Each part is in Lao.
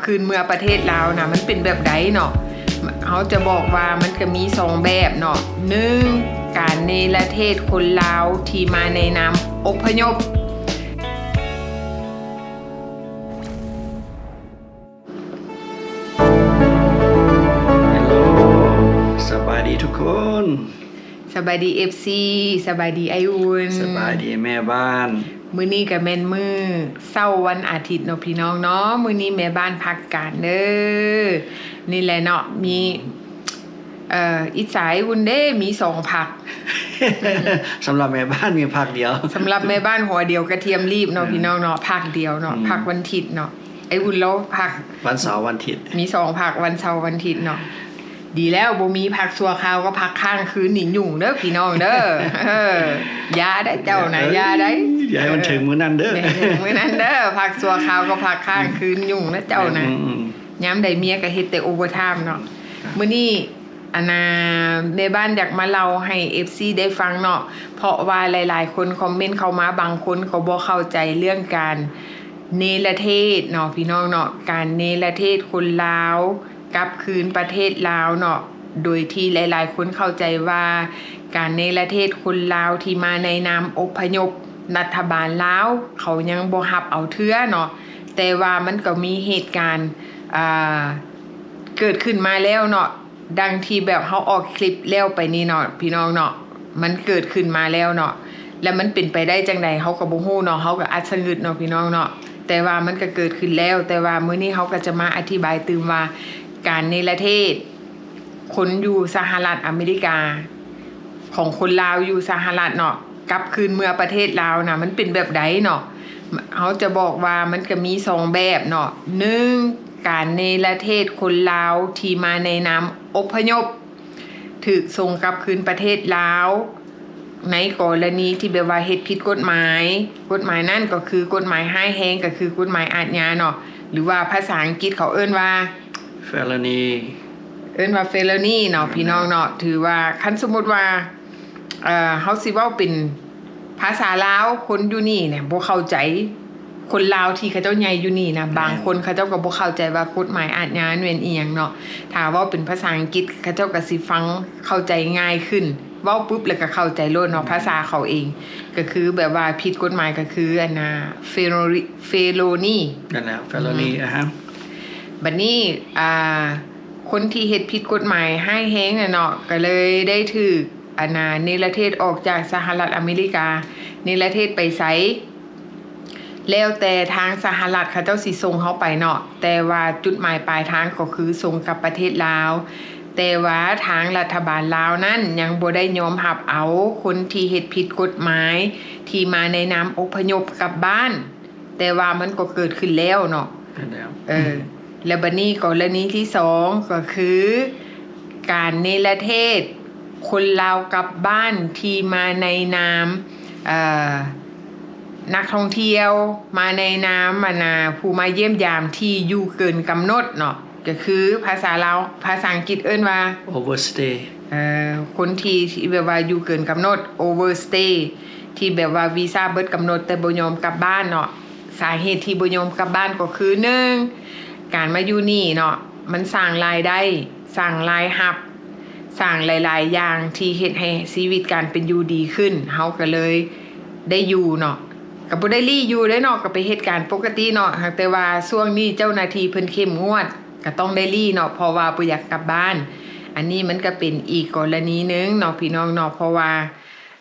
ຄືນເມືອປະເທດລາວນະ ມັນເປັນແບບໃດເນາະ? ເຮົາຈະບອກວ່າມັນກະມີສອງແບບເນາະ. ໜຶ່ງ ການເນລະເທດຄົນລາວທີ່ມາໃນນາມອົບພະຍົບ. ສະບາຍດີທຸກຄົນ. ສະບາຍດີ ເອັຟຊີ, ສະບາຍດີອ້າຍອຸ່ນ, ສະບາຍດີແມ່ບ້ານ. ມື້ນີ້ກະແມ່ນມື້ ເຊົ້າວັນອາທິດເນາະພີ່ນ້ອງເນາະ, ມື້ນີ້ແມ່ບ້ານພັກການເດີ. ນີ້ແຫຼະເນາະ ມີ ເອີ ອິດສາອ້າຍອຸ່ນເດ້ ມີສອງພັກ. ສຳລັບແມ່ບ້ານມີພັກດຽວ, ສຳລັບແມ່ບ້ານຫົວດຽວກະທຽມລີບເນາະ ເອີ ພີ່ນ້ອງເນາະ, ພັກດຽວເນາະ ອືມ ພັກວັນທິດເນາະ. ໄອ້ວຸ້ນລາວພັກວັນເສົາວັນທິດ, ມີສອງພັກ ວັນເສົາວັນທິດເນາະ. ດີແລ້ວ ບໍ່ມີພັກຊົ່ວຄາວກັບພັກຄ້າງຄືນນີ້ຫຍຸ້ງເດີພີ່ນ້ອງເດີ. ເອີ ຢ່າໄດ໋ເຈົ້ານະ ຢ່າໄດ໋, ຢ່າໃຫ້ມັນເຖິງມື້ນັ້ນເດີ, ຢ່າໃຫ້ເຖິງມື້ນັ້ນເດີ. ພັກຊົ່ວຄາວກັບພັກຄ້າງຄືນຫຍຸ້ງນະເຈົ້ານະ. ອືມ ຍາມໃດເມຍກະເຮັດແຕ່ໂອເວີທາມເນາະ. ມື້ນີ້ ອັນນ່າ ແມ່ບ້ານຢາກມາເລົ່າໃຫ້ເອັຟຊີໄດ້ຟັງເນາະ, ເພາະວ່າຫຼາຍໆຄົນຄອມເມັນເຂົ້າມາ, ບາງຄົນກໍບໍ່ເຂົ້າໃຈເລື່ອງການເນລະເທດເນາະ ພີ່ນ້ອງເນາະ, ການເນລະເທດຄົນລາວກັບຄືນປະເທດລາວເນາະ, ໂດຍທີ່ຫຼາຍໆຄົນເຂົ້າໃຈວ່າການເນລະເທດຄົນລາວທີ່ມາໃນນາມອົບພະຍົບ, ລັດຖະບານລາວເຂົາຍັງບໍ່ຮັບເອົາເທື່ອເນາະ, ແຕ່ວ່າມັນກໍມີເຫດການ ອ່າ ເກີດຂຶ້ນມາແລ້ວເນາະ. ດັ່ງທີ່ແບບເຮົາອອກຄລິບແລ້ວໄປນີ້ເນາະ ພີ່ນ້ອງເນາະ, ມັນເກີດຂຶ້ນມາແລ້ວເນາະ. ແລະມັນເປັນໄປໄດ້ຈັ່ງໃດເຮົາກໍບໍ່ຮູ້ເນາະ, ເຮົາກໍອັດສະງຶດເນາະ ພີ່ນ້ອງເນາະ, ແຕ່ວ່າມັນກໍເກີດຂຶ້ນແລ້ວ. ແຕ່ວ່າມື້ນີ້ເຮົາກໍຈະມາອະທິບາຍຕື່ມວ່າ ການເນລະເທດຄົນຢູ່ສະຫະລັດອາເມລິກາ ຂອງຄົນລາວຢູ່ສະຫະລັດເນາະ ກັບຄືນເມືອປະເທດລາວນະ ມັນເປັນແບບໃດເນາະ? ເຮົາຈະບອກວ່າມັນກະມີສອງແບບເນາະ. ໜຶ່ງ ການເນລະເທດຄົນລາວທີ່ມາໃນນາມອົບພະຍົບ ຖືກສົ່ງກັບຄືນປະເທດລາວ ໃນກໍລະນີທີ່ແບບວ່າເຮັດຜິດກົດໝາຍ, ກົດໝາຍນັ້ນກໍຄືກົດໝາຍຮ້າຍແຮງ ກໍຄືກົດໝາຍອາດຍາເນາະ ຫຼືວ່າພາສາອັງກິດເຂົາເອີ້ນວ່າ felony ເອີ້ນວ່າ felony ເນາະ ພີ່ນ້ອງເນາະ. ຖືວ່າຄັນສົມມຸດວ່າ ເອີ ເຮົາຊິເວົ້າເປັນພາສາລາວ ຄົນຢູ່ນີ້ນະບໍ່ເຂົ້າໃຈ, ຄົນລາວທີ່ເຂົາເຈົ້າໃຫຍ່ຢູ່ນີ້ນະ ບາງຄົນເຂົາເຈົ້າກໍບໍ່ເຂົ້າໃຈວ່າກົດໝາຍອາດຍາແມ່ນອີ່ຫຍັງເນາະ. ຖ້າເວົ້າເປັນພາສາອັງກິດ ເຂົາເຈົ້າກໍຊິຟັງເຂົ້າໃຈງ່າຍຂຶ້ນ, ເວົ້າປຶບແລ້ວກໍເຂົ້າໃຈໂລດເນາະ ພາສາເຂົາເອງ. ກໍຄືແບບວ່າຜິດກົດໝາຍກໍຄື ອັນນ່າ felony ນັ້ນແຫຼະ felony ອາຮະ. ບັດນີ້ ອ່າ ຄົນທີ່ເຮັດຜິດກົດໝາຍຮ້າຍແຮງນະເນາະ ກໍເລີຍໄດ້ຖືກ ອັນນ່າ ເນລະເທດອອກຈາກສະຫະລັດອາເມລິກາ. ເນລະເທດໄປໃສ ແລ້ວແຕ່ທາງສະຫະລັດເຂົາເຈົ້າຊິສົ່ງເຮົາໄປເນາະ, ແຕ່ວ່າຈຸດໝາຍປາຍທາງກໍຄືສົ່ງກັບປະເທດລາວ. ແຕ່ວ່າທາງລັດຖະບານລາວນັ້ນຍັງບໍ່ໄດ້ຍອມຮັບເອົາຄົນທີ່ເຮັດຜິດກົດໝາຍ ທີ່ມາໃນນາມອົບພະຍົບກັບບ້ານ. ແຕ່ວ່າມັນກໍເກີດຂຶ້ນແລ້ວເນາະ. ເອີ ແລ້ວບັດນີ້ກໍລະນີທີສອງ ກໍຄືການເນລະເທດຄົນລາວກັບບ້ານທີ່ມາໃນນາມ ເອີ ນັກທ່ອງທ່ຽວ ມາໃນນາມ ອັນນ່າ ຜູ້ມາຢ້ຽມຢາມທີ່ຢູ່ເກີນກຳນົດເນາະ. ກໍຄືພາສາລາວ ພາສາອັງກິດເອີ້ນວ່າ overstay. ເອີ ຄົນທີ່ ທີ່ແບບວ່າຢູ່ເກີນກຳນົດ overstay ທີ່ແບບວ່າວີຊາເບິດກຳນົດແຕ່ບໍ່ຍອມກັບບ້ານເນາະ. ສາເຫດທີ່ບໍ່ຍອມກັບບ້ານກໍຄື ໜຶ່ງ ການມາຢູ່ນີ້ເນາະ ມັນສ້າງລາຍໄດ້ ສ້າງລາຍຮັບ ສ້າງຫຼາຍໆຢ່າງທີ່ເຮັດໃຫ້ຊີວິດການເປັນຢູ່ດີຂຶ້ນ. ເຮົາກໍເລີຍໄດ້ຢູ່ເນາະ, ກໍບໍ່ໄດ້ລີ້ຢູ່ເດ້ເນາະ, ກໍໄປເຮັດການປົກກະຕິເນາະ. ຫາກແຕ່ວ່າຊ່ວງນີ້ເຈົ້າໜ້າທີ່ເພິ່ນເຂັ້ມງວດ ກໍຕ້ອງໄດ້ລີ້ເນາະ ເພາະວ່າບໍ່ຢາກກັບບ້ານ. ອັນນີ້ມັນກໍເປັນອີກກໍລະນີໜຶ່ງເນາະ ພີ່ນ້ອງເນາະ, ເພາະວ່າ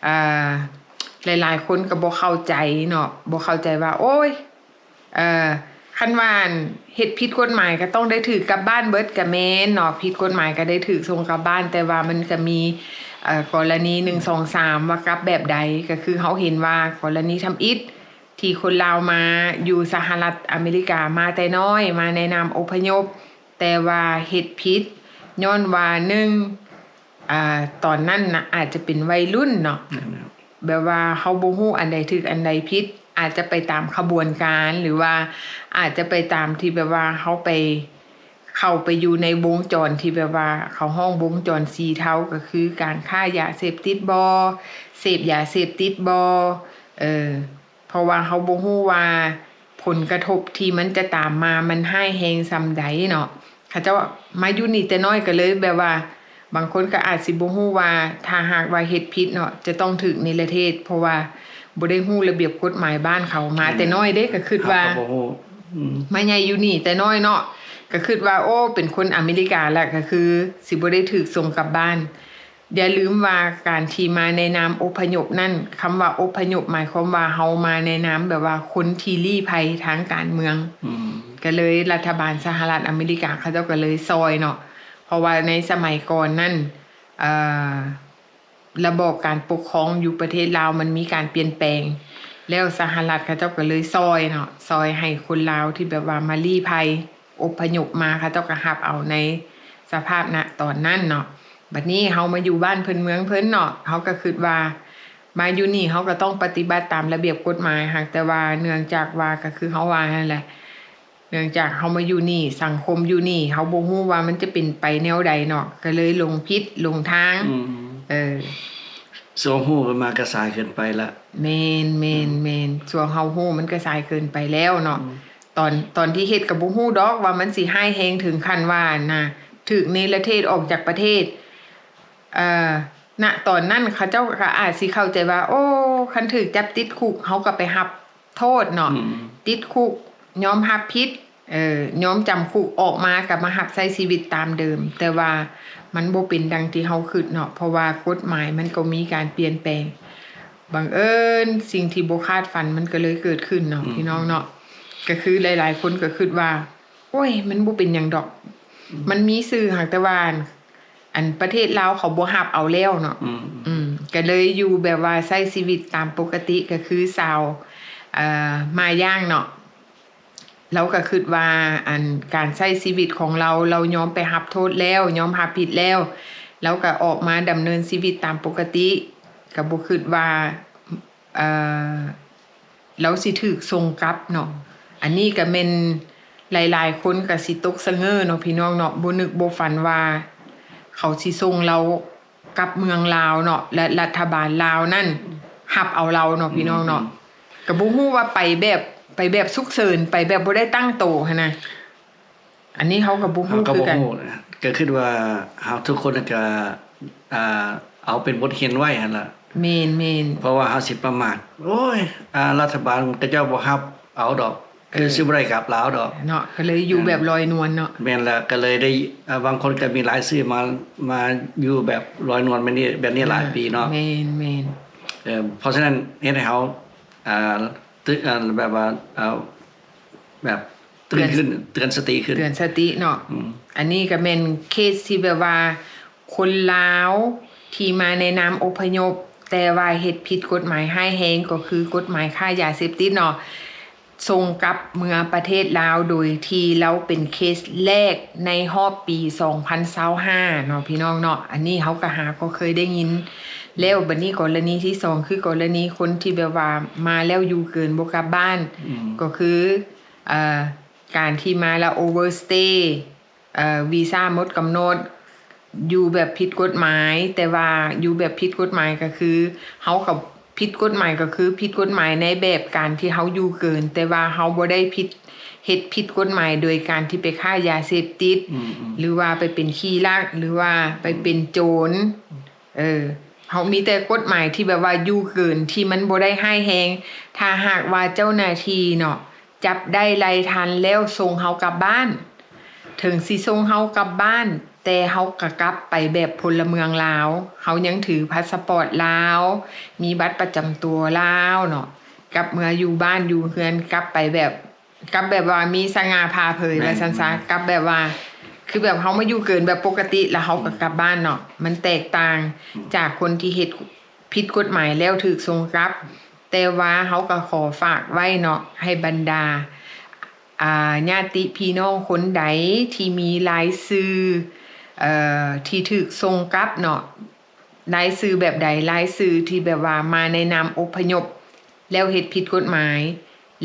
ອ່າ ຫຼາຍໆຄົນກໍບໍ່ເຂົ້າໃຈເນາະ, ບໍ່ເຂົ້າໃຈວ່າ ໂອ້ຍ ເອີ ຄັນວ່າ ອັນ ເຮັດຜິດກົດໝາຍກໍຕ້ອງໄດ້ຖືກກັບບ້ານເບິດ ກໍແມ່ນເນາະ, ຜິດກົດໝາຍກໍໄດ້ຖືກສົ່ງກັບບ້ານ. ແຕ່ວ່າມັນກໍມີ ເອີ ກໍລະນີ ໜຶ່ງ ສອງ ສາມ ວ່າກັບແບບໃດ. ກໍຄືເຮົາເຫັນວ່າກໍລະນີທຳອິດ ທີ່ຄົນລາວມາຢູ່ສະຫະລັດອາເມລິກາມາແຕ່ນ້ອຍ ມາໃນນາມອົບພະຍົບ ແຕ່ວ່າເຮັດຜິດຍ້ອນວ່າ ໜຶ່ງ ອ່າ ຕອນນັ້ນນະອາດຈະເປັນໄວລຸ້ນເນາະ, ແມ່ນແລ້ວ ແບບວ່າເຮົາບໍ່ຮູ້ອັນໃດຖືກອັນໃດຜິດ, ອາດຈະໄປຕາມຂະບວນການ ຫຼືວ່າອາດຈະໄປຕາມທີ່ແບບວ່າເຮົາໄປ ເຂົ້າໄປຢູ່ໃນວົງຈອນທີ່ແບບວ່າເຂົາຮ້ອງວົງຈອນສີເທົາ ກໍຄືການຄ້າຢາເສບຕິດບໍ ເສບຢາເສບຕິດບໍ ເອີ ເພາະວ່າເຮົາບໍ່ຮູ້ວ່າ ຜົ ຜົນກະທົບທີ່ມັນຈະຕາມມາມັນຮ້າຍແຮງສ່ຳໃດເນາະ. ເຂົາເຈົ້າມາຢູ່ນີ້ແຕ່ນ້ອຍກໍເລີຍແບບວ່າ ບາງຄົນກໍອາດຊິບໍ່ຮູ້ວ່າ ຖ້າຫາກວ່າເຮັດຜິດເນາະ ຈະຕ້ອງຖືກເນລະເທດ ເພາະວ່າບໍ່ໄດ້ຮູ້ລະບຽບກົດໝາຍບ້ານເຂົາ ມາແຕ່ນ້ອຍເດ້ ກໍຄິດວ່າ ເຮົາກໍບໍ່ຮູ້ ອືມ ມາໃຫຍ່ຢູ່ນີ້ແຕ່ນ້ອຍເນາະ ກໍຄິດວ່າ ໂອ້ ເປັນຄົນອາເມລິກາລະ ກໍຄືຊິບໍ່ໄດ້ຖືກສົ່ງກັບບ້ານ. ຢ່າລືມວ່າການທີ່ມາໃນນາມອົບພະຍົບນັ້ນ ຄຳວ່າອົບພະຍົບໝາຍຄວາມວ່າເຮົາມາໃນນາມແບບວ່າຄົນທີ່ລີ້ໄພທາງການເມືອງ ອືມ ກໍເລີຍລັດຖະບານສະຫະລັດອາເມລິກາເຂົາເຈົ້າກໍເລີຍຊ່ອຍເນາະ ເພາະວ່າໃນສະໄໝກ່ອນນັ້ນ ເອີ ລະບອບການປົກຄອງຢູ່ປະເທດລາວມັນມີການປ່ຽນແປງ ແລ້ວສະຫະລັດເຂົາເຈົ້າກໍເລີຍຊ່ອຍເນາະ ຊ່ອຍໃຫ້ຄົນລາວທີ່ແບບວ່າມາລີ້ໄພ ອົບພະຍົບມາ ເຂົາເຈົ້າກໍຮັບເອົາໃນສະພາບນະຕອນນັ້ນເນາະ. ບັດນີ້ເຮົາມາຢູ່ບ້ານເພິ່ນເມືອງເພິ່ນເນາະ ເຮົາກໍຄິດວ່າມາຢູ່ນີ້ເຮົາກໍຕ້ອງປະຕິບັດຕາມລະບຽບກົດໝາຍ ຫາກແຕ່ວ່າເນື່ອງຈາກວ່າ ກໍຄືເຮົາວ່າຫັ້ນແຫຼະ ເນື່ອງຈາກເຮົາມາຢູ່ນີ້ ສັງຄົມຢູ່ນີ້ ເຮົາບໍ່ຮູ້ວ່າມັນຈະເປັນໄປແນວໃດເນາະ ກໍເລີຍຫຼົງຜິດຫຼົງທາງ ອືມ ເອີ ຊ່ວງຮູ້ກໍມາກໍສາຍເກີນໄປລະ. ແມ່ນ ແມ່ນ ອືມ ແມ່ນ ຊ່ວງເຮົາຮູ້ມັນກໍສາຍເກີນໄປແລ້ວເນາະ ອືມ ຕອນ ຕອນທີ່ເຮັດກໍບໍ່ຮູ້ດອກວ່າມັນຊິຮ້າຍແຮງເຖິງຂັ້ນວ່ານະ ຖືກເນລະເທດອອກຈາກປະເທດ ເອີ ນະຕອນນັ້ນເຂົາເຈົ້າກໍອາດຊິເຂົ້າໃຈວ່າ ໂອ້ ຄັນຖືກຈັບຕິດຄຸກ ເຮົາກໍໄປຮັບໂທດເນາະ ອືມ ຕິດຄຸກ ຍອມຮັບຜິດ ເອີ ຍອມຈຳຄຸກ ອອກມາກໍມາຮັບໃຊ້ຊີວິດຕາມເດີມ ແຕ່ວ່າມັນບໍ່ເປັນດັ່ງທີ່ເຮົາຄິດເນາະ ເພາະວ່າກົດໝາຍມັນກໍມີການປ່ຽນແປງ ບັງເອີນສິ່ງທີ່ບໍ່ຄາດຝັນມັນກໍເລີຍເກີດຂຶ້ນເນາະ ອືມ ພີ່ນ້ອງເນາະ ກໍຄືຫຼາຍໆຄົນກໍຄິດວ່າ ໂອ້ຍ ມັນບໍ່ເປັນຫຍັງດອກ ອືມ ມັນມີຊື່ ຫາກແຕ່ວ່າ ອັນປະເທດລາວເຂົາບໍ່ຮັບເອົາແລ້ວເນາະ ອືມ ອືມ ກໍເລີຍຢູ່ແບບວ່າໃຊ້ຊີວິດຕາມປົກກະຕິ ກໍຄືຊາວ ເອີ ມາຢ່າງເນາະ ລາວກໍຄິດວ່າ ອັນການໃຊ້ຊີວິດຂອງລາວ ລາວຍອມໄປຮັບໂທດແລ້ວ ຍອມຮັບຜິດແລ້ວ ລາວກໍອອກມາດຳເນີນຊີວິດຕາມປົກກະຕິ ກໍບໍ່ຄິດວ່າ ເອີ ລາວຊິຖືກສົ່ງກັບເນາະ ອັນນີ້ກໍແມ່ນຫຼາຍໆຄົນກໍຊິຕົກສະເຫງີ້ເນາະ ພີ່ນ້ອງເນາະ ບໍ່ນຶກບໍ່ຝັນວ່າເຂົາຊິສົ່ງລາວກັບເມືອງລາວເນາະ ແລະ ລັດຖະບານລາວນັ້ນຮັບເອົາລາວເນາະ ພີ່ນ້ອງເນາະ ອືມ ກໍບໍ່ຮູ້ວ່າໄປແບບ ໄປແບບສຸກເສີນ ໄປແບບບໍ່ໄດ້ຕັ້ງໂຕຫັ້ນນະ. ອັນນີ້ເຮົາກໍບໍ່ຮູ້ຄືກັນ ເຮົາກໍບໍ່ຮູ້ນະ ກໍຄິດວ່າເຮົາທຸກຄົນກໍ ອ່າ ເອົາເປັນບົດຮຽນໄວ້ຫັ້ນລະ ແມ່ນໆ ເພາະວ່າເຮົາຊິປະໝາດ ໂອ້ຍ ອ່າ ລັດຖະບານເຂົາເຈົ້າບໍ່ຮັບເອົາດອກ ເອີ ຄືຊິບໍ່ໄດ້ກັບລາວດອກເນາະ ກໍເລີຍຢູ່ແບບລອຍນວນເນາະ ແມ່ນລະ ກໍເລີຍໄດ້ ອ່າ ບາງຄົນກໍມີລາຍຊື່ມາ ມາຢູ່ແບບລອຍນວນແບບນີ້ ແບບນີ້ຫຼາຍປີເນາະ ແມ່ນໆ ເອີ ເພາະສະນັ້ນເຮັດໃຫ້ເຮົາ ອ່າ ຕື່ນ ອ່າ ແບບວ່າ ອ່າ ແບບຕື່ນຂຶ້ນ ເຕືອນສະຕິຂຶ້ນ ເຕືອນສະຕິເນາະ ອືມ ອັນນີ້ກໍແມ່ນເຄສທີ່ແບບວ່າຄົນລາວທີ່ມາໃນນາມອົບພະຍົບ ແຕ່ວ່າເຮັດຜິດກົດໝາຍຮ້າຍແຮງ ກໍຄືກົດໝາຍຄ້າຢາເສບຕິດເນາະ ສົ່ງກັບເມືອປະເທດລາວ ໂດຍທີ່ລາວເປັນເຄສແລກໃນຮອບປີສອງພັນຊາວຫ້າເນາະ ພີ່ນ້ອງເນາະ ອັນນີ້ເຮົາກໍຫາກໍເຄີຍໄດ້ຍິນ ແລ້ວບັດນີ້ກໍລະນີທີສອງ ຄືກໍລະນີຄົນທີ່ແບບວ່າມາແລ້ວຢູ່ເກີນບໍ່ກັບບ້ານ ອືມ ກໍຄື ເອີ ການທີ່ມາແລ້ວ overstay ເອີ ວີຊາໝົດກຳນົດ ຢູ່ແບບຜິດກົດໝາຍ ແຕ່ວ່າຢູ່ແບບຜິດກົດໝາຍກໍຄືເຮົາກໍຜິດກົດໝາຍ ກໍຄືຜິດກົດໝາຍໃນແບບການທີ່ເຮົາຢູ່ເກີນ ແຕ່ວ່າເຮົາບໍ່ໄດ້ຜິດ ເຮັດຜິດກົດໝາຍໂດຍການທີ່ໄປຄ້າຢາເສບຕິດ ອືມໆ ຫຼືວ່າໄປເປັນຂີ້ລັກ ຫຼືວ່າໄປເປັນໂຈນ ເອີ ເຮົາມີແຕ່ກົດໝາຍທີ່ແບບວ່າຢູ່ເກີນ ທີ່ມັນບໍ່ໄດ້ຮ້າຍແຮງ ຖ້າຫາກວ່າເຈົ້າໜ້າທີ່ເນາະ ຈັບໄດ້ໄລ່ທັນແລ້ວສົ່ງເຮົາກັບບ້ານ ເຖິງຊິສົ່ງເຮົາກັບບ້ານ ແຕ່ເຮົາກະກັບໄປແບບພົນລະເມືອງລາວ ເຮົາຍັງຖືພາສະປອດລາວ ມີບັດປະຈຳຕົວລາວເນາະ ກັບເມືອຢູ່ບ້ານຢູ່ເຮືອນ ກັບໄປແບບ ກັບແບບວ່າມີສະຫງ່າຜ່າເຜີຍ ແມ່ນ ວ່າຊັ້ນຊະ ກັບແບບວ່າ ຄືແບບເຮົາມາຢູ່ເກີນແບບປົກກະຕິ ແລ້ວເຮົາກໍ ອືມ ກັບບ້ານເນາະ ມັນແຕກຕ່າງ ອືມ ຈາກຄົນທີ່ເຮັດຜິດກົດໝາຍແລ້ວຖືກສົ່ງກັບ ແຕ່ວ່າເຮົາກໍຂໍຝາກໄວ້ເນາະ ໃຫ້ບັນດາ ອ່າ ຍາດຕິພີ່ນ້ອງຄົນໃດທີ່ມີລາຍຊື່ ເອີ ທີ່ຖືກສົ່ງກັບເນາະ ລາຍຊື່ແບບໃດ? ລາຍຊື່ທີ່ແບບວ່າມາໃນນາມອົບພະຍົບ ແລ້ວເຮັດຜິດກົດໝາຍ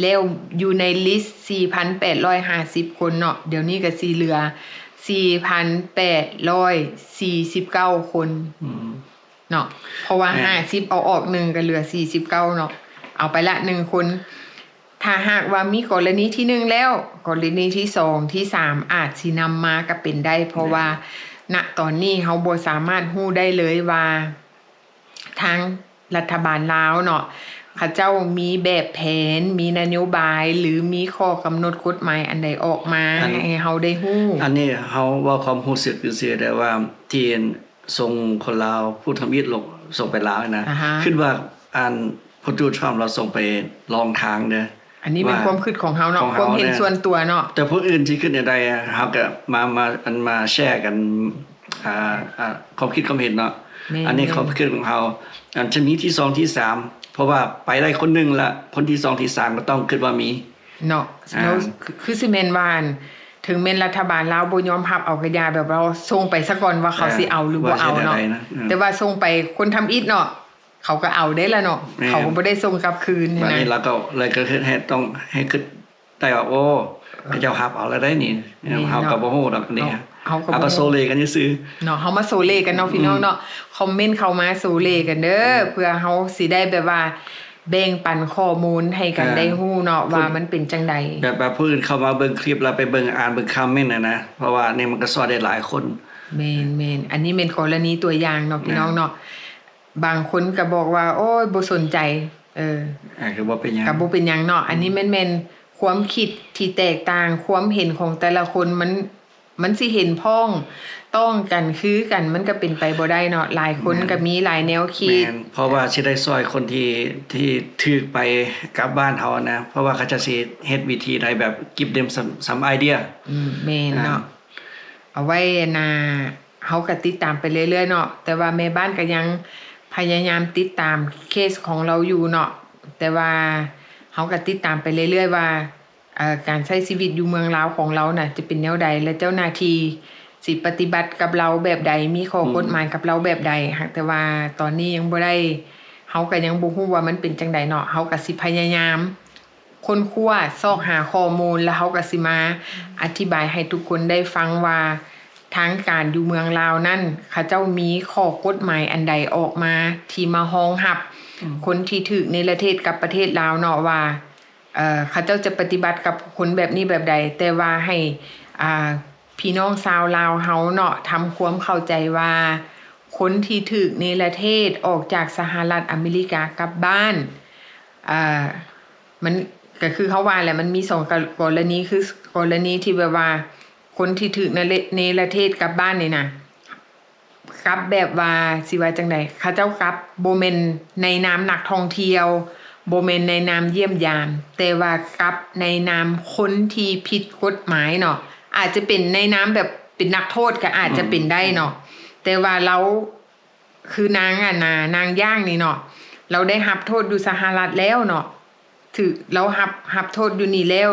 ແລ້ວຢູ່ໃນລິສສີ່ພັນແປດຮ້ອຍຫ້າສິບຄົນເນາະ ດຽວນີ້ກໍຊິເຫຼືອສີ່ພັນແປດຮ້ອຍສີ່ສິບເກົ້າຄົນ ອືມ ເນາະ ເພາະວ່າ ແມ່ນ ຫ້າສິບເອົາອອກໜຶ່ງກໍເຫຼືອສີ່ສິບເກົ້າເນາະ ເອົາໄປລະໜຶ່ງຄົນ. ຖ້າຫາກວ່າມີກໍລະນີທີໜຶ່ງແລ້ວ ກໍລະນີທີສອງ ທີສາມ ອາດຊິນຳມາກໍເປັນໄດ້ ເພາະວ່າ ແມ່ນ ນະຕອນນີ້ເຮົາບໍ່ສາມາດຮູ້ໄດ້ເລີຍວ່າ ທາງລັດຖະບານລາວເນາະ ເຂົາເຈົ້າມີແບບແຜນ ມີນະໂຍບາຍ ຫຼື ມີຂໍ້ກຳນົດກົດໝາຍອັນໃດອອກມາ ອັນ ໃຫ້ເຮົາໄດ້ຮູ້? ອັນນີ້ເຮົາເວົ້າຄວາມຮູ້ສຶກຊື່ໆ ແຕ່ວ່າທີ່ສົ່ງຄົນລາວຜູ້ທຳອິດລົງ ສົ່ງໄປລາວນະ ອາຮະ ຄິດວ່າອັນ ຜູ້ຕູດທຣຳລາວສົ່ງໄປລອງທາງເດີ. ອັນນີ້ແມ່ນ ວ່າ ຄວາມຄິດຂອງເຮົາເນາະ ຂອງເຮົາ ຄວາມເຫັນ ແນະ ສ່ວນຕົວເນາະ ແຕ່ຜູ້ອື່ນຊິຄິດແນວໃດ ເຮົາກໍມາ ມາ ອັນ ມາແຊກັນ ອ່າ ອ່າ ຄວາມຄິດຄວາມເຫັນເນາະ. ແມ່ນ ອັນນີ້ ແມ່ນ ຄວາມຄິດຂອງເຮົາ ອັນຈະມີທີສອງ ທີສາມ ເພາະວ່າໄປໄດ້ຄົນໜຶ່ງລະ ຄົນທີສອງ ທີສາມ ກໍຕ້ອງຄິດວ່າມີເນາະ. ອ່າ ແລ້ວຄື ຄືຊິແມ່ນວ່າ ເຖິງແມ່ນລັດຖະບານລາວບໍ່ຍອມຮັບເອົາກະຢ່າ ແບບວ່າເຮົາສົ່ງໄປສາກ່ອນວ່າເຂົາ ເອີ ຊິເອົາ ຫຼື ບໍ່ເອົາເນາະ ວ່າຊິເຮັດແນວໃດນະ ອືມ ແຕ່ວ່າສົ່ງໄປຄົນທຳອິດເນາະ ເຂົາກໍເອົາໄດ້ລະເນາະ ແມ່ນ ເຂົາກໍບໍ່ໄດ້ສົ່ງກັບຄືນຫັ້ນນະ. ບາດນີ້ລາວກໍເລີຍກໍເຮັດໃຫ້ຕ້ອງໃຫ້ຄິດໄດ້ວ່າ ໂອ້ ເຂົາເຈົ້າຮັບເອົາແລ້ວໄດ໋ນີ້ ແມ່ນເນາະ ເຮົາກໍບໍ່ຮູ້ດອກນີ້ ເຮົາ ເຮົາກໍ ເຮົາກໍ ບໍ່ ໂຊເລກັນຊື່ໆເນາະ ເຮົາມາໂຊເລກັນເນາະ ອືມ ພີ່ນ້ອງເນາະ ຄອມເມັນເຂົ້າມາໂຊເລກັນເດີ ອືມ ເພື່ອເຮົາຊິໄດ້ແບບວ່າ ແບ່ງປັນຂໍ້ມູນໃຫ້ກັນ ອ່າ ໄດ້ຮູ້ເນາະ ວ່າມັນເປັນຈັ່ງໃດ ແບບວ່າຜູ້ອື່ນເຂົ້າມາເບິ່ງຄລິບ ແລ້ວໄປເບິ່ງ ອ່ານເບິ່ງຄອມເມັນນະ ເພາະວ່ານີ້ມັນກໍຊ່ອຍໄດ້ຫຼາຍຄົນ. ແມ່ນໆ ອັນນີ້ແມ່ນກໍລະນີຕົວຢ່າງເນາະ ພີ່ນ້ອງເນາະ ບາງຄົນກໍບອກວ່າ ໂອ້ຍ ບໍ່ສົນໃຈ ເອີ ອ່າ ກໍບໍ່ເປັນຫຍັງ ກໍບໍ່ເປັນຫຍັງເນາະ ອືມ ອັນນີ້ແມ່ນ ແມ່ນຄວາມຄິດທີ່ແຕກຕ່າງ ຄວາມເຫັນຂອງແຕ່ລະຄົນ ມັນ ມັນຊິເຫັນພ້ອງຕ້ອງກັນຄືກັນ ມັນກໍເປັນໄປບໍ່ໄດ້ເນາະ ຫຼາຍຄົນ ແມ່ນ ກໍມີຫຼາຍແນວຄິດ ແມ່ນ ເພາະວ່າຊິໄດ້ຊ່ອຍຄົນທີ່ ທີ່ຖືກໄປກັບບ້ານເຮົານະ ເພາະວ່າເຂົາເຈົ້າຊິເຮັດວິທີໃດແບບ give them some some idea. ອືມ ແມ່ນເນາະ ອ່າ ເອົາໄວ້ ອັນນ່າ ເຮົາກໍຕິດຕາມໄປເລື້ອຍໆເນາະ ແຕ່ວ່າແມ່ບ້ານກໍຍັງພະຍາຍາມຕິດຕາມເຄສຂອງລາວຢູ່ເນາະ ແຕ່ວ່າເຮົາກໍຕິດຕາມໄປເລື້ອຍໆວ່າ ເອີ ການໃຊ້ຊີວິດຢູ່ເມືອງລາວຂອງລາວນະຈະເປັນແນວໃດ ແລະ ເຈົ້າໜ້າທີ່ຊິປະຕິບັດກັບລາວແບບໃດ ມີຂໍ້ ອືມ ກົດໝາຍກັບລາວແບບໃດ ຫາກແຕ່ວ່າຕອນນີ້ຍັງບໍ່ໄດ້ ເຮົາກໍຍັງບໍ່ຮູ້ວ່າມັນເປັນຈັ່ງໃດເນາະ ເຮົາກໍຊິພະຍາຍາມ ຄົ້ນຄວ້າຊອກຫາຂໍ້ມູນ ແລ້ວເຮົາກໍຊິມາອະທິບາຍໃຫ້ທຸກຄົນໄດ້ຟັງວ່າ ທາງການຢູ່ເມືອງລາວນັ້ນ ເຂົາເຈົ້າມີຂໍ້ກົດໝາຍອັນໃດອອກມາ ທີ່ມາຮອງຮັບ ອືມ ຄົນທີ່ຖືກເນລະເທດກັບປະເທດລາວເນາະ ວ່າ ເອີ ເຂົາເຈົ້າຈະປະຕິບັດກັບຄົນແບບນີ້ແບບໃດ ແຕ່ວ່າໃຫ້ ອ່າ ພີ່ນ້ອງຊາວລາວເຮົາເນາະ ທຳຄວາມເຂົ້າໃຈວ່າ ຄົນທີ່ຖືກເນລະເທດອອກຈາກສະຫະລັດອາເມລິກາກັບບ້ານ ອ່າ ມັນກໍຄືເຮົາວ່າແຫຼະ ມັນມີສອງກໍລະນີ ຄືກໍລະນີທີ່ແບບວ່າ ຄົນທີ່ຖືກເນລະ ເນລະເທດກັບບ້ານນີ້ນະ ກັບແບບວ່າ ຊິວ່າຈັ່ງໃດ ເຂົາເຈົ້າກັບບໍ່ແມ່ນໃນນາມນັກທ່ອງທ່ຽວ ບໍ່ແມ່ນໃນນາມຢ້ຽມຢາມ ແຕ່ວ່າກັບໃນນາມຄົນທີ່ຜິດກົດໝາຍເນາະ ອາດຈະເປັນໃນນາມແບບເປັນນັກໂທດກໍອາດຈະເປັນໄດ້ເນາະ ອືມ ແຕ່ວ່າລາວ ຄືນາງ ອັນນ່າ ນາງຢ່າງນີ້ເນາະ ລາວໄດ້ຮັບໂທດຢູ່ສະຫະລັດແລ້ວເນາະ ຖືກ ລາວຮັບ ຮັບໂທດຢູ່ນີ້ແລ້ວ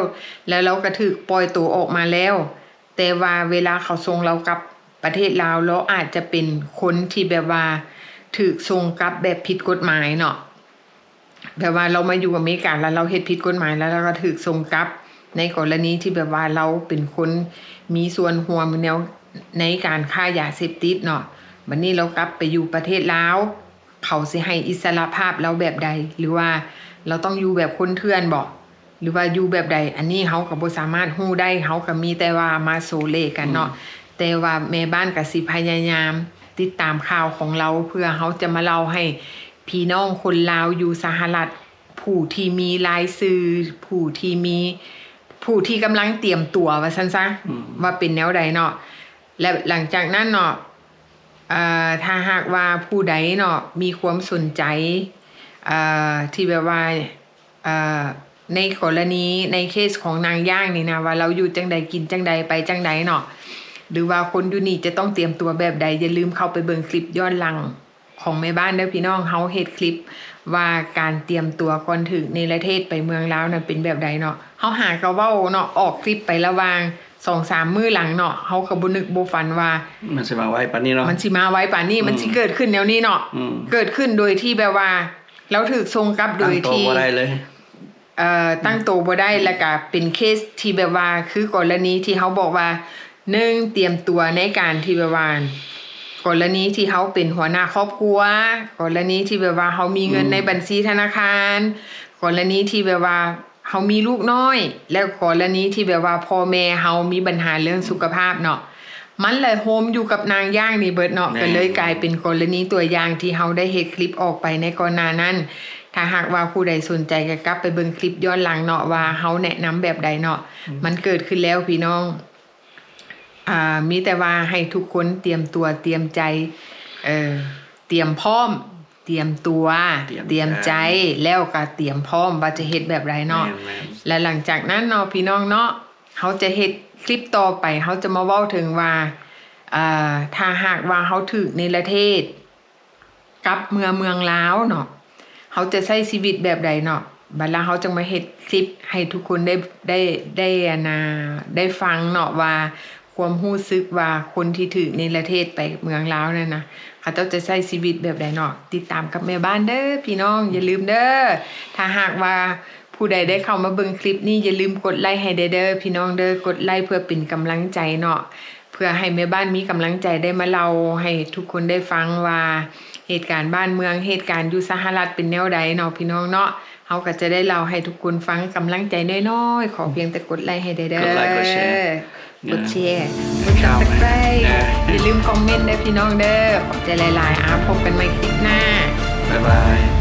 ແລ້ວລາວກໍຖືກປ່ອຍໂຕອອກມາແລ້ວ ແຕ່ວ່າເວລາເຂົາສົ່ງລາວກັບປະເທດລາວ ລາວອາດຈະເປັນຄົນທີ່ແບບວ່າຖືກສົ່ງກັບແບບຜິດກົດໝາຍເນາະ ແບບວ່າລາວມາຢູ່ອາເມລິກາ ແລ້ວລາວເຮັດຜິດກົດໝາຍ ແລ້ວລາວກໍຖືກສົ່ງກັບ ໃນກໍລະນີທີ່ແບບວ່າລາວເປັນຄົນມີສ່ວນຮ່ວມແນວ ໃນການຄ້າຢາເສບຕິດເນາະ ບັດນີ້ລາວກັບໄປຢູ່ປະເທດລາວ ເຂົາຊິໃຫ້ອິດສະຫຼະພາບລາວແບບໃດ ຫຼືວ່າລາວຕ້ອງຢູ່ແບບຄົນເຖື່ອນບໍ ຫຼືວ່າຢູ່ແບບໃດ ອັນນີ້ເຮົາກໍບໍ່ສາມາດຮູ້ໄດ້ ເຮົາກໍມີແຕ່ວ່າມາໂຊເລກັນເນາະ ອືມ ແຕ່ວ່າແມ່ບ້ານກໍຊິພະຍາຍາມຕິດຕາມຂ່າວຂອງລາວ ເພື່ອເຮົາຈະມາເລົ່າໃຫ້ພີ່ນ້ອງຄົນລາວຢູ່ສະຫະລັດ ຜູ້ທີ່ມີລາຍຊື່ ຜູ້ທີ່ມີ ຜູ້ທີ່ກຳລັງຕຽມຕົວວ່າຊັ້ນຊະ ອືມ ວ່າເປັນແນວໃດເນາະ ແລະ ຫຼັງຈາກນັ້ນເນາະ ເອີ ຖ້າຫາກວ່າຜູ້ໃດເນາະ ມີຄວາມສົນໃຈ ເອີ ທີ່ແບບວ່າ ເອີ ໃນກໍລະນີ ໃນເຄສຂອງນາງຢ່າງນີ້ນະ ວ່າລາວຢູ່ຈັ່ງໃດ ກິນຈັ່ງໃດ ໄປຈັ່ງໃດເນາະ ຫຼືວ່າຄົນຢູ່ນີ້ຈະຕ້ອງຕຽມຕົວແບບໃດ ຢ່າລືມເຂົ້າໄປເບິ່ງຄລິບຍ້ອນຫຼັງ ຂອງແມ່ບ້ານເດີພີ່ນ້ອງ ເຮົາເຮັດຄລິບວ່າການຕຽມຕົວກ່ອນຖືກເນລະເທດໄປເມືອງລາວນັ້ນເປັນແບບໃດເນາະ ເຮົາຫາກໍເວົ້າເນາະ ອອກຄລິບໄປລະຫວ່າງສອງສາມມື້ຫຼັງເນາະ ເຮົາກໍບໍ່ນຶກບໍ່ຝັນວ່າ ມັນຊິມາໄວປານນີ້ເນາະ ມັນຊິມາໄວປານນີ້ ອືມ ມັນຊິເກີດຂຶ້ນແນວນີ້ເນາະ ອືມ ເກີດຂຶ້ນໂດຍທີ່ແບບວ່າລາວຖືກສົ່ງກັບໂດຍທີ່ ຕັ້ງໂຕບໍ່ໄດ້ເລີຍ ເອີ ຕັ້ງໂຕບໍ່ໄດ້ ແລ້ວກະເປັນເຄສທີ່ແບບວ່າ ຄືກໍລະນີທີ່ເຮົາບອກວ່າ ໜຶ່ງ ຕຽມຕົວໃນການທີ່ແບບວ່າ ກໍລະນີທີ່ເຮົາເປັນຫົວໜ້າຄອບຄົວ ກໍລະນີທີ່ແບບວ່າເຮົາມີເງິນ ອືມ ໃນບັນຊີທະນາຄານ ກໍລະນີທີ່ແບບວ່າ ເຮົາມີລູກນ້ອຍ ແລ້ວກໍລະນີທີ່ແບບວ່າພໍ່ແມ່ເຮົາມີບັນຫາເລື່ອງສຸຂະພາບເນາະ ມັນເລີຍໂຮມຢູ່ກັບນາງຢ່າງນີ້ເບິດເນາະ ແມ່ນ ກໍເລີຍກາຍເປັນກໍລະນີຕົວຢ່າງທີ່ເຮົາໄດ້ເຮັດຄລິບອອກໄປໃນກ່ອນໜ້ານັ້ນ. ຖ້າຫາກວ່າຜູ້ໃດສົນໃຈກໍກັບໄປເບິ່ງຄລິບຍ້ອນຫຼັງເນາະ ວ່າເຮົາແນະນຳແບບໃດເນາະ. ອືມ ມັນເກີດຂຶ້ນແລ້ວພີ່ນ້ອງ. ອ່າ ມີແຕ່ວ່າໃຫ້ທຸກຄົນຕຽມຕົວຕຽມໃຈ ເອີ ຕຽມພ້ອມ ຕຽມຕົວ ຕຽມໃຈ ຕຽມໃຈ ແລ້ວກໍຕຽມພ້ອມວ່າຈະເຮັດແບບໃດເນາະ. ແມ່ນໆ ແລະ ຫຼັງຈາກນັ້ນເນາະ ພີ່ນ້ອງເນາະ ເຮົາຈະເຮັດຄລິບຕໍ່ໄປ ເຮົາຈະມາເວົ້າເຖິງວ່າ ເອີ ຖ້າຫາກວ່າເຮົາຖືກເນລະເທດ ກັບເມືອເມືອງລາວເນາະ ເຮົາຈະໃຊ້ຊີວິດແບບໃດເນາະ. ບັດລະເຮົາຈັ່ງມາເຮັດຄລິບໃຫ້ທຸກຄົນໄດ້ ໄດ້ ໄດ້ ອັນນ່າ ໄດ້ຟັງເນາະ ວ່າຄວາມຮູ້ສຶກວ່າຄົນທີ່ຖືກເນລະເທດໄປເມືອງລາວນັ້ນນະ ເຂົາເຈົ້າຈະໃຊ້ຊີວິດແບບໃດເນາະ. ຕິດຕາມກັບແມ່ບ້ານເດີພີ່ນ້ອງ ຢ່າລືມເດີ. ຖ້າຫາກວ່າຜູ້ໃດໄດ້ເຂົ້າມາເບິ່ງຄລິບນີ້ ຢ່າລືມກົດໄລໃຫ້ແດ່ເດີພີ່ນ້ອງເດີ. ກົດໄລເພື່ອເປັນກຳລັງໃຈເນາະ ເພື່ອໃຫ້ແມ່ບ້ານມີກຳລັງໃຈໄດ້ມາເລົ່າໃຫ້ທຸກຄົນໄດ້ຟັງວ່າ ເຫດການບ້ານເມືອງ ເຫດການຢູ່ສະຫະລັດເປັນແນວໃດເນາະ ພີ່ນ້ອງເນາະ. ເຮົາກໍຈະໄດ້ເລົ່າໃຫ້ທຸກຄົນຟັງ ກຳລັງໃຈນ້ອຍໆ ຂໍພຽງແຕ່ກົດໄລໃຫ້ແດ່ເດີ ກົດໄລ ກົດແຊ ກົດແຊ ກົດ Subscribe ຢ່າລືມຄອມເມັນເດີພີ່ນ້ອງເດີ. ຂອບໃຈຫຼາຍໆ ອາ ພົບກັນໃໝ່ຄລິບໜ້າ ບາຍບາຍ.